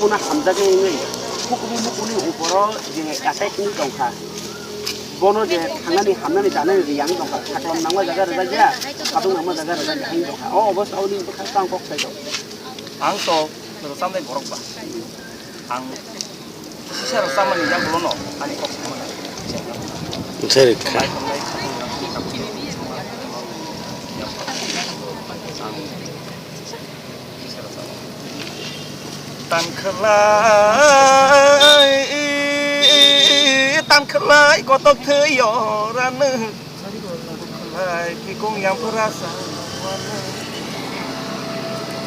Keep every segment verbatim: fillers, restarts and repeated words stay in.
Bono hamjaknai wngwi hukumu mukuni uporo je attack wngwi tongkha. Bono je thangnani hamnani chanani riyang tongkha. Saklam nangma jaga rwjakya, khatung nangma jaga rwjakya wngwi tongkha. O obostha oni bwkhak tang kok sai tong. Ang to rwchabnai borok ba. Ang sisa rwchabmani yagulono ani kok sai mano. Ang Tangkhlai, tangkhlai kotok thwi yorano. Bukhlai kikung yang pura sa.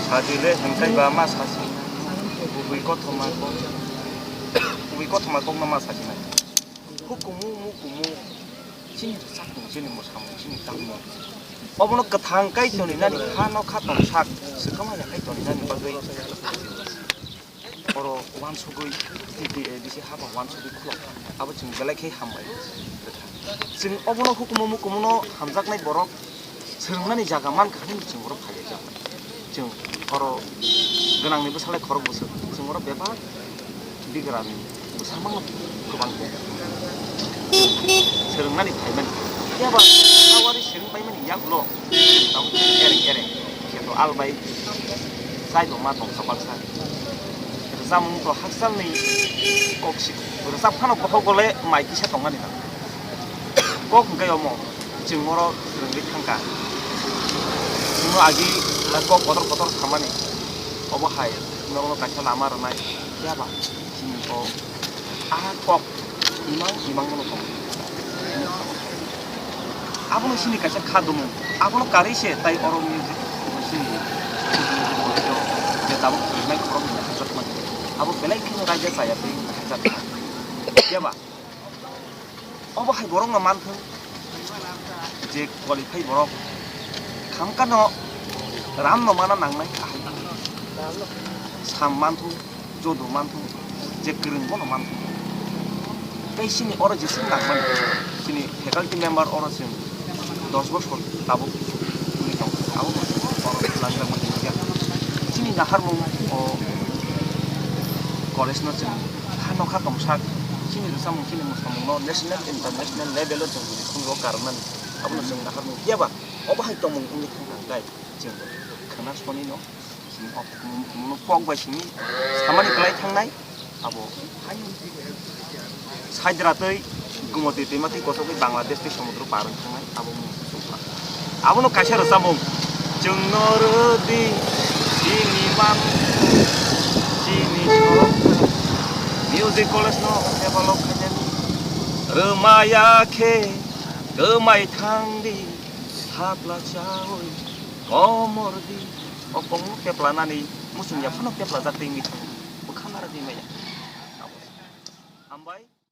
Sajile hwnkhai ba ma sasi. Bubui kothoma kok. Bubui kothoma kokno ma sasi nai. Hukumu, mukumu, chini rwchapmung, chini mwsamung, chini tangmung. Obono kwthang kai toni nani kha nokha tongsak, swkang ya kai toni nani bagwi. Oro uansugwi, twi twi, eh, bisi haba uansugwi khulok. Abo chwng belai khe hambai. Chwng obono hukumu mukumuno hamjaknai borok. Swrwngnani jaga mankha hwnwi chwng oro phailaijak. Chwng oro gwnangni bwsalai khorok bwswk, chwng oro bebak bigrani bwsamano kwbang tongo. Swrwngnani phaimani. Phiya ba hawari swrwng paimani yagulo tabuk ereng ereng kheto albai chaibo ma tongkha baksa. Rwchapmung to hakchalni kok si rwchap phano bohok gole mai kisa tongmani nang. Kok hwnkhe omo. Chwng oro rwngwi thangkha. Chwngno agi kok kotor kotor samani. Obo hai norokno kaisa lama rwnai. Phiya ba chini o a kok imang imang bono tong. Abono chini kaisa kha dumung. Abono karwi se tai oro music chini je tabuk rwnai khoroknwi naharjakmani. Abo belai kheno raida chaya twi naharjakmani. Phiya ba Obo hai borok no manthung je qualify borok khamkha no ram no mana nangnai ahai sam manthung jodo manthung je kwrwng bono manthung tei chini oro jeswk nangmani chini faculty member oro chwng dos bosor tabuk wngwi tongkha abo bo chwng oro langjakmani chini naharmung o college no chwng. Kha nokha tongsak chini rwchapmung chini mwsamungno national international level o chwng khungo karwnani abono chwng naharmung phiya ba obo hai tongmung wngwi thangkha hwnkhe chwng khwna sonino chini o kok bai simi samani kwlai thangnai abo hai. Saidra tei Gumoti twima twi kochogwi Bangladesh tei somudro par wng thangnai abo mung sukha. Abono kaisa rwchapmung, chwngno rwdi chini man, chini sorkar. Music college no develop khainani rwmaya khe kwmai thangdi, sapla chawi komordi. O kongno teplanani muchungya phano teplajak tei wngwi thango. Bwkha narwgwi maya. Hambai.